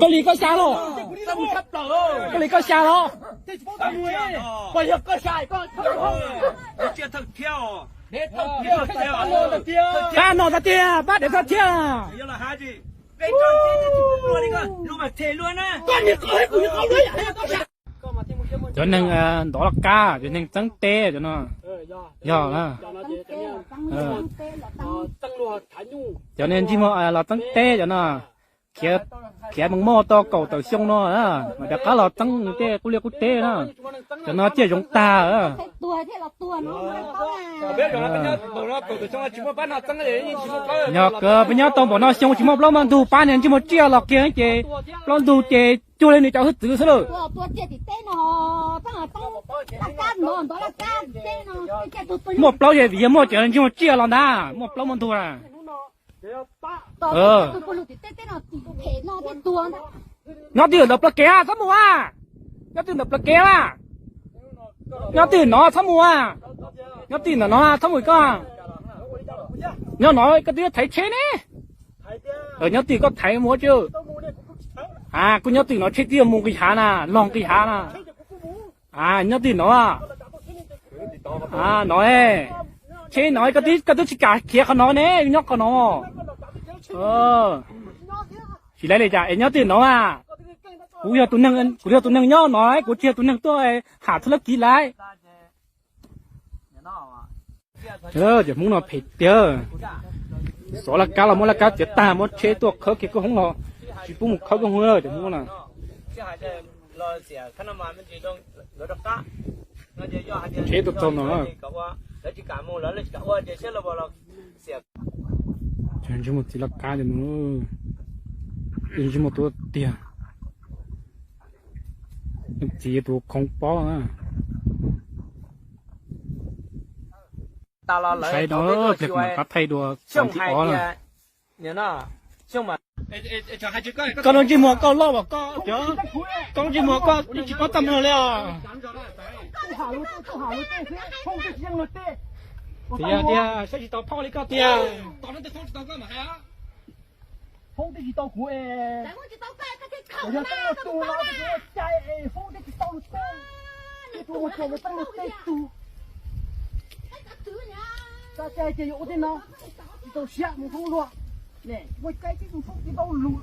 Koj li koj xya los? Koj li koj xya los? Pab no tag tiag, pab dev tag thiab. Cov neeg ntov laj kab, cov neeg txeeb teb cov no. Yog, cov neeg ntsej muag los txeeb teb cov no. Khiav, khiav meej moj tau kaum tawm xyoo no, mas rov qab los txeeb tej qub liaj qub teb na. Cov no ciaj zoo tag. Yog peb nyob tau npaum no xyoo tsis muaj plaub muaj ntug pab nws ntsej muag tsiaj los kiag ces plaub ntug ces cuag li nws cov hwj txwv xwb lawm. Muaj plaub ces vim yog muaj cov ntsej muag tsiaj los ntag, muaj plaub muaj ntug na. Nyob twg ntawm plawv kev txhob mus a. Nyob twg ntawm plawv kev a. Nyob twg no txhob mus a. Nyob twg ntawm no txhob mus koj. Nyob no koj twb yuav thaiv tsheb ne. Nyob twg koj thaiv mus tsi. A, kuv nyob twg no tsheb twb yuav mus nqis hav na, los nqis hav na. A, nyob twg no. A, no, tsheb no koj twb tsis kam khiav qhov no ne, nyob qhov no. Tsis laib li cas es nyob twg no a. Kuv yog tus neeg, kuv yog tus neeg nyob no, kuv tsis yog tus neeg tuaj ham txhua leej kiv laiv. Cov Hmoob no phem tiag. Xov laj kab los muab laj kab txiav tag, muab tsheb tuaj khawb kiag koob hmoov los tsis pub mus khawb koob hmoov cov Hmoob no. Tsheb tuaj txog no. Ntsej muag txiv laj kab cov no, ntsej muag tus tiag, txiv tus khoov pob na. tas los lawv, pliag kuv mam rov thaij dua xyoo thib ob na. Koj lub ntsej muag koj loj as koj, koj lub ntsej muag koj tsis paub txaj muag li os. Tiag tiag, saib tsis tau phauj li koj tiag. Foob twb tsis tau kuv es, yog tau tus los ua cai es foob twb tsis tau lus tej, ib tug ua cai yog tau lus tej tug. Txaj cai ces yuav ua tej no, tsis tau siab mus foob luag. Ua cai tib tug foob tsis tau lus.